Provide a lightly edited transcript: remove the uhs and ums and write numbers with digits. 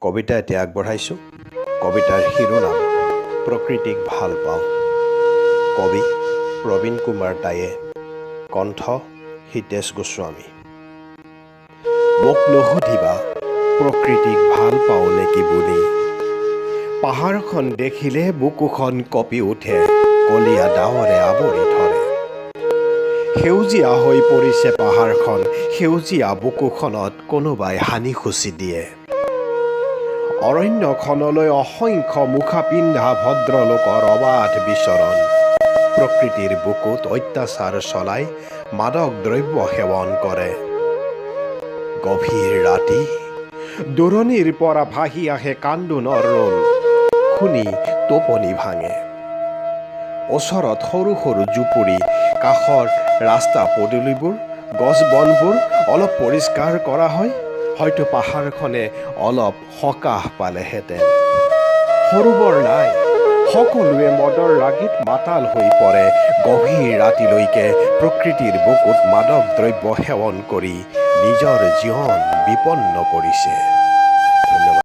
কবিতা এতিয়া আগবঢ়াইছোঁ। কবিতাৰ শিৰোনাম প্ৰকৃতিক ভাল পাওঁ। কবি প্ৰবীণ কুমাৰ টায়ে, কণ্ঠ হিতেশ গোস্বামী। মোক নুসুধিবা প্ৰকৃতিক ভাল পাওঁ নেকি বুলি। পাহাৰখন দেখিলে বুকুখন কঁপি উঠে, কলীয়া ডাৱৰে আৱৰি ধৰে। সেউজীয়া হৈ পৰিছে পাহাৰখন, সেউজীয়া বুকুখনত কোনোবাই হানি খুচি দিয়ে। অৰণ্যখনলৈ অসংখ্য মুখা পিন্ধা ভদ্ৰলোকৰ অবাধ বিচৰণ। প্ৰকৃতিৰ বুকুত অত্যাচাৰ চলাই মাদক দ্ৰব্য সেৱন কৰে। গভীৰ ৰাতি দূৰণিৰ পৰা ভাহি আহে কান্দোনৰ ৰোল, শুনি টোপনি ভাঙে। ওচৰত সৰু সৰু জুপুৰি, কাষৰ ৰাস্তা পদূলিবোৰ, গছ বনবোৰ অলপ পৰিষ্কাৰ কৰা হয়, হয়তো পাহাৰখনে অলপ সকাহ পালেহেঁতেন। সৰোবৰ নাই, সকলোৱে মদৰ ৰাগীত মাতাল হৈ পৰে। গভীৰ ৰাতিলৈকে প্ৰকৃতিৰ বুকুত মাদক দ্ৰব্য সেৱন কৰি নিজৰ জীৱন বিপন্ন কৰিছে।